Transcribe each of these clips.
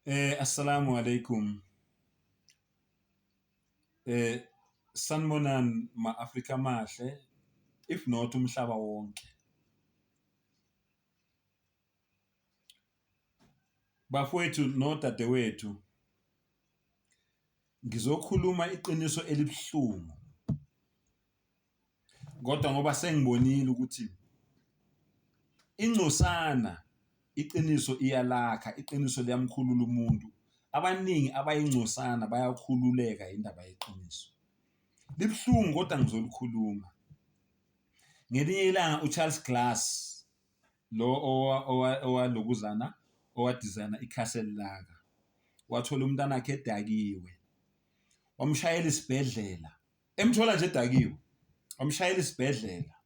Assalamu alaikum. Eh, sanibonani ma-Afrika amahle, if not umhlaba wonke. Bafowethu nodadewethu, ngizokhuluma iqiniso elibuhlungu kodwa ngoba sengibonile ukuthi ingcosana iqiniso iyalakha, iqiniso liyamkhulula umuntu. Abaningi abayingcosana bayakhululeka indaba yeqiniso. Libuhlungu kodwa ngizolikhuluma. Ngelinye ilanga uCharles Glass lo owalokuzana owadizayina i-Castle Lager wathola umntanakhe edakiwe, wamshayela isibhedlela. Emthola nje edakiwe, wamshayela isibhedlela.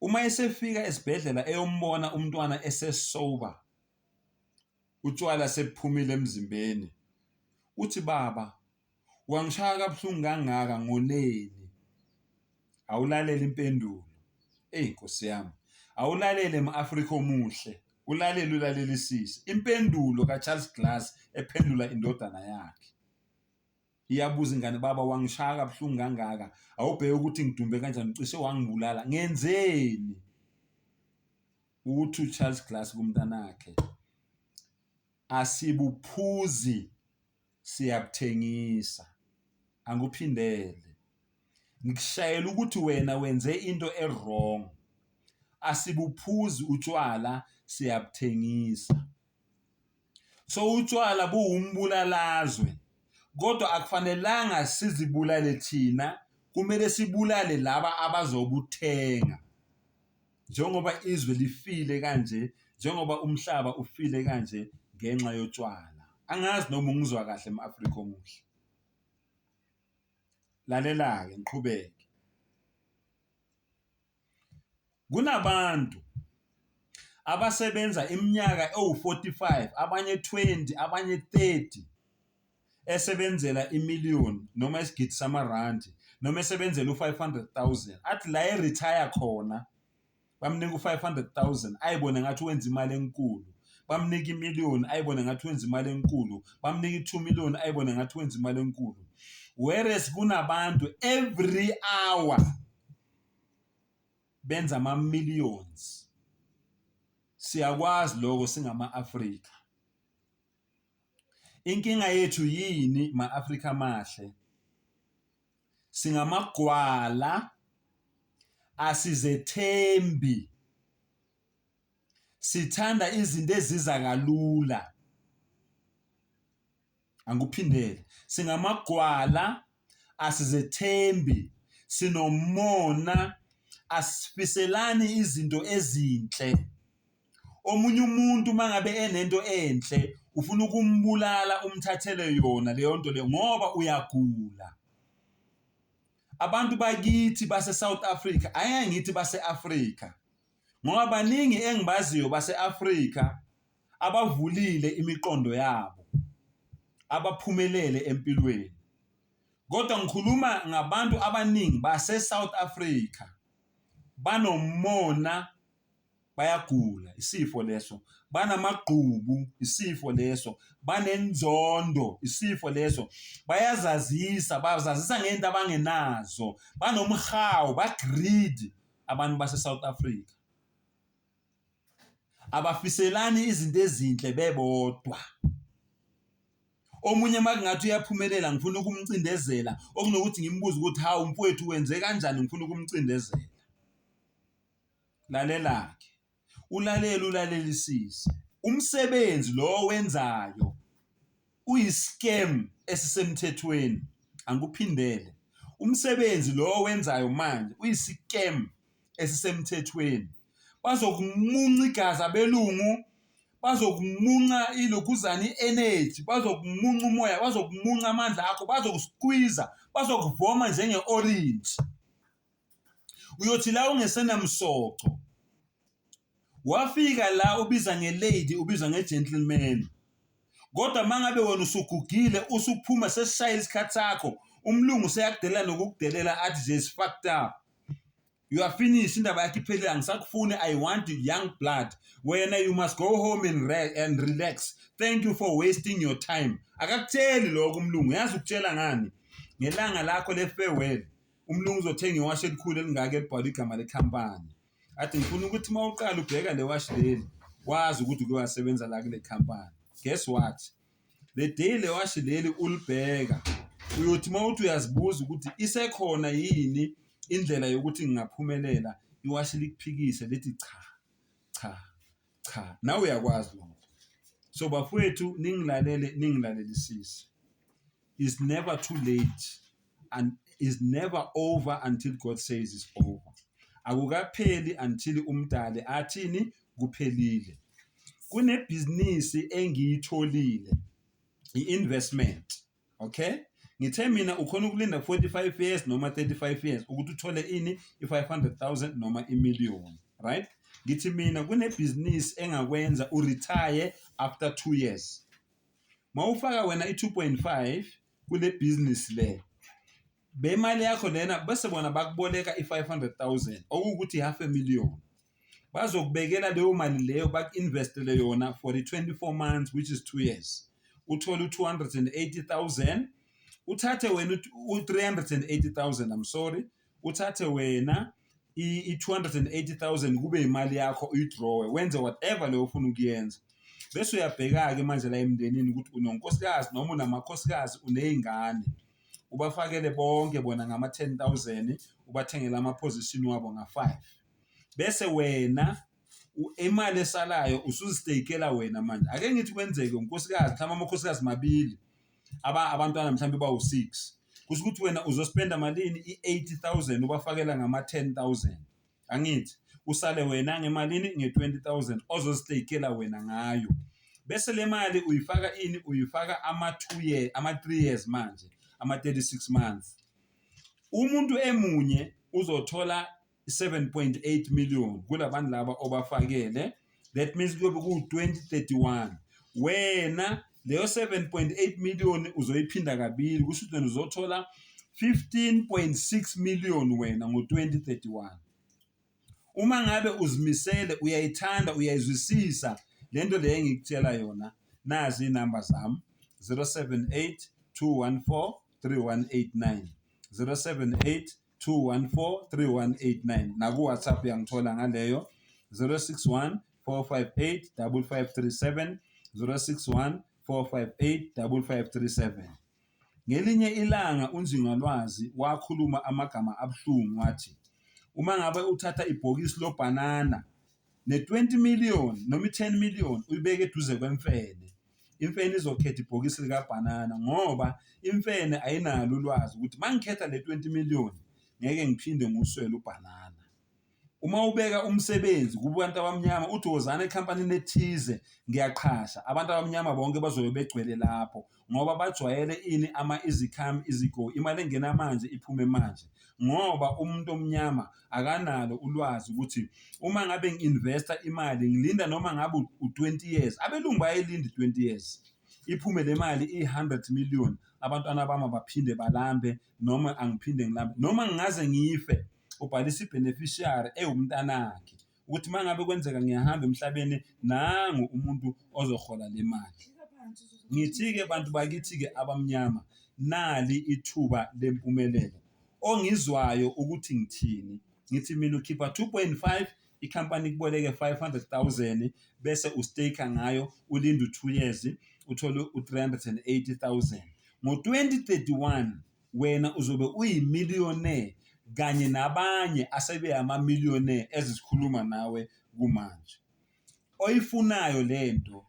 Uma esefika esibhedlela eyombona umntwana ese-sober, utshwala sebuphumile emzimbeni, uthi baba, wangishaya kabuhlungu kangaka ngoneni? Awulalele impendulo. Eyi Nkosi yami, awulalele m-Afrika omuhle, ulalele ulalelisise. Impendulo kaCharles Glass ephendula indodana yakhe. Iyabuza ingane, baba wangishaya kabuhlungu kangaka, awubheke ukuthi ngidumbe kanjani, ucishe wangibulala, ngenzeni? Uthi uCharles Glass kumntanakhe, asibuphuzi siyabuthengisa. Angikuphindele. Ngikushayela ukuthi wena wenze into e-wrong. Asibuphuzi utshwala siyabuthengisa. So utshwala buwumbulalazwe kodwa akufanelanga sizibulale thina, kumele sibulale laba abazobuthenga. Njengoba izwe lifile kanje, njengoba umhlaba ufile kanje ngenxa yotshwala. Angazi noma ungizwa kahle m-Afrika omuhle. Lalela-ke ngiqhubeke. Kunabantu abasebenza iminyaka ewu-45, abanye 20, abanye 30 esebenzela imiliyoni noma isigidi samarandi noma esebenzela u-500 000 athi la e-retire khona bamnika u-500 000 ayibone ngathi wenza imali enkulu, bamnika imiliyoni ayibone ngathi wenza imali enkulu, bamnika i-2 million ayibone ngathi wenza imali enkulu. Whereas kunabantu every hour benza ama-millions. Siyakwazi lokho singama-Afrika. Inkinga yethu yini ma-Afrika amahle? Singamagwala, asizethembi, sithanda izinto eziza kalula. Angikuphindele. Singamagwala, asizethembi, sinomona, asifiselani izinto ezinhle. Omunye umuntu uma ngabe enento enhle ufuna ukumbulala umthathele yona leyo nto leyo ngoba uyagula. Abantu bakithi base-South Africa, angeke ngithi base-Afrika ngoba baningi engibaziyo base-Afrika abavulile imiqondo yabo, abaphumelele empilweni. Kodwa ngikhuluma ngabantu abaningi base-South Africa banomona, bayagula, isifo leso, banamagqubu, isifo leso, banenzondo, isifo leso, bayazazisa, bazazisa ngento abangenazo, banomhawu, ba-greedy abantu base-South Africa. Abafiselani izinto ezinhle bebodwa. Omunye uma kungathi uyaphumelela ngifuna ukumcindezela okunokuthi ngimbuze ukuthi hawu mfowethu wenze kanjani ngifuna ukumcindezela. Lalela-ke, ulalele ulalelisise. Umsebenzi lo owenzayo uyi-scam esisemthethweni. Angikuphindele. Umsebenzi lo owenzayo manje uyi-scam esisemthethweni. Bazokumunca igazi abelungu, bazokumunca ilokhuzana i-energy, bazokumunca umoya, bazokumunca amandla akho, bazokuskwiza, bazokuvoma njenge-orintshi. Uyothi la ungesenamsoco Wafika la ubiza nge-lady ubiza nge-gentleman. Kodwa mangabe wena usugugile usuphuma sesishayile isikhathi sakho, umlungu useyakudelela nokukudelela athi nje is fucked up. You are finished, indaba yakho iphelile, angisakufuni, I want young blood. Wena you must go home and, re and relax. Thank you for wasting your time. Akakutsheli lokho umlungu, yazi ukutshela ngani? Ngelanga lakho le-farewell, umlungu uzothenga iwashi elikhulu elingaka elibhalwe igama lekhampani. Athi ngifuna ukuthi uma uqala ubheka le washi leli, wazi ukuthi uke wasebenza la kule khampani. Guess what? The day le washi leli ulibheka, uyothi uma uthi uyazibuza ukuthi isekhona yini indlela yokuthi ngingaphumelela, iwashi likuphikise lithi cha, cha, cha. Nawe uyakwazi lokho. So bafowethu ningilalele, ningilalelisise. It's never too late and is never over until God says it's over. Akukapheli until umdali athini kuphelile. Kunebhizinisi engiyitholile, i-investment. Okay? Ngithe mina ukhona ukulinda 45 years noma 35 years ukuthi uthole ini i-500,000 noma imillion, right? Ngithi mina kunebhizinisi engakwenza uretire after 2 years. Mawufaka wena i-2.5 kule business le, bemali yakho lena bese bona bakuboleka i-500,000 okuwukuthi half a million. Bazokubekela leyo mali leyo baku-investele yona for the 24 months which is 2 years. Uthole u-280,000, uthathe wena u-380,000, I'm sorry, uthathe wena i-280,000 kube imali yakho uyidrawe wenze whatever leyo ofuna ukuyenza. Bese uyabheka-ke manje la emndenini ukuthi unonkosikazi noma unamakhosikazi uney'ngane, ubafakele bonke bona ngama-10,000 ubathengele ama-position wabo nga-5. Bese wena imali esalayo usuzistakela wena manje. Ake ngithi kwenzeke unkosikazi mhlawumbe amakhosikazi mabili, abantwana mhlawumbe bawu-6. Kusho ukuthi wena uzospenda malini? I-80,000 ubafakela ngama-10,000. Angithi usale wena ngemalini? Nge-20,000 ozozistakela wena ngayo. Bese le mali uyifaka ini? Uyifaka ama-2 year, ama-3 years manje, ama-36 months. Umuntu emunye uzothola 7.8 million kulabantu laba obafakele. That means kuyobe ku-2031. Wena leyo 7.8 million uzoyiphinda kabili, kusho ukuthi wena uzothola 15.6 million wena ngo-2031. Uma ngabe uzimisele, uyayithanda, uyayizwisisa lento le engikutshela yona, nazi iy'namba zami 078 214 3189, 078 214 3189. Naku-WhatsApp uyangithola ngaleyo 061 458 5537, 061 458 5537. Ngelinye ilanga uNjingalwazi wakhuluma amagama abuhlungu wathi uma ngabe uthatha ibhokisi lobhanana ne-20 million noma i-10 million uyibeke eduze kwemfene, imfene izokhetha ibhokisi likabhanana ngoba imfene ayinalo ulwazi ukuthi uma ngikhetha le 20 million ngeke ngiphinde ngiwuswele ubhanana. Uma ubeka umsebenzi kubantu abamnyama uthi wozana ekhampanini ethize ngiyaqhasha, abantu abamnyama bonke bazobe begcwele lapho ngoba bajwayele ini? Ama-easy come easy go, imali engena manje iphume manje. Ngoba umuntu omnyama akanalo ulwazi ukuthi uma ngabe ngi-investa imali ngilinda noma ngabe u-20 years, abelungu bayayilinda i-20 years iphume le mali iyi-100 million, abantwana bami abaphinde balambe noma angiphinde ngilambe noma ngingaze ngife. Ubhalisa i-beneficiary ewumntanakhe ukuthi uma ngabe kwenzeka ngiyahamba emhlabeni nangu umuntu ozohola le mali. Ngithi-ke bantu bakithi-ke abamnyama, nali ithuba lempumelelo. Ongizwayo ukuthi ngithini, ngithi mina ukhipha 2.5, ikhampani ikuboleke 500,000 bese ustake ngayo ulinde u-2 years uthole u-380,000. Ngo-2031 wena uzobe uyimillionaire kanye nabanye asebeyama-millionaire ezisikhuluma nawe kumanje. Oyifunayo lento,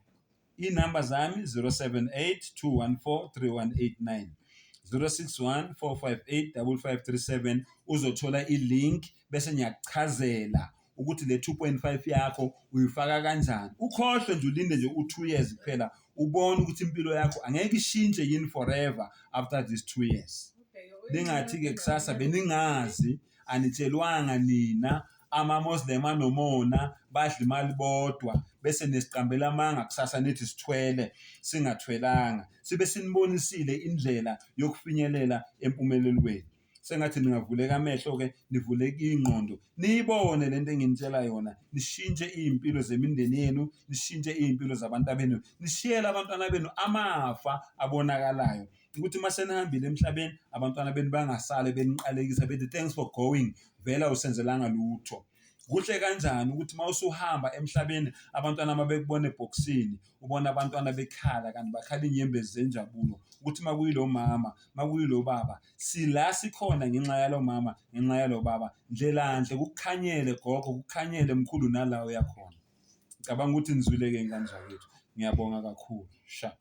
iy'namba zami 078 214 3189, 061 458 5537. Uzothola i-link bese ngiyakuchazela ukuthi le 2.5 yakho uyifaka kanjani. Ukhohlwe nje ulinde nje u-2 years kuphela ubone ukuthi impilo yakho angeke ishintshe yini forever after these 2 years. Ningathi-ke kusasa beningazi, anitshelwanga nina, ama-Muslim anomona badla imali bodwa bese nisiqambela amanga kusasa nithi sithwele singathwelanga, sibe sinibonisile indlela yokufinyelela empumelelweni. Sengathi ningavuleka amehlo-ke, nivuleke iy'ngqondo, niyibone le nto enginitshela yona, nishintshe iy'mpilo zemindeni yenu, nishintshe iy'mpilo zabantu benu, nishiyele abantwana benu amafa abonakalayo. Ukuthi uma senihambile emhlabeni, abantwana benu bangasale beniqalekisa bethi thanks for going, vele awusenzelanga lutho. Kuhle kanjani ukuthi uma usuhamba emhlabeni abantwana uma bekubona ebhokisini, ubona abantwana bekhala kanti bakhala iy'nyembezi zenjabulo ukuthi uma kuyilo mama, uma kuyilo baba, sila sikhona ngenxa yalo mama, ngenxa yalo baba. Ndlelanhle kukukhanyele gogo, kukukhanyele mkhulu nala oyakhona. Ngicabanga ukuthi nizwile-ke ngane zakwethu. Ngiyabonga kakhulu. Sha.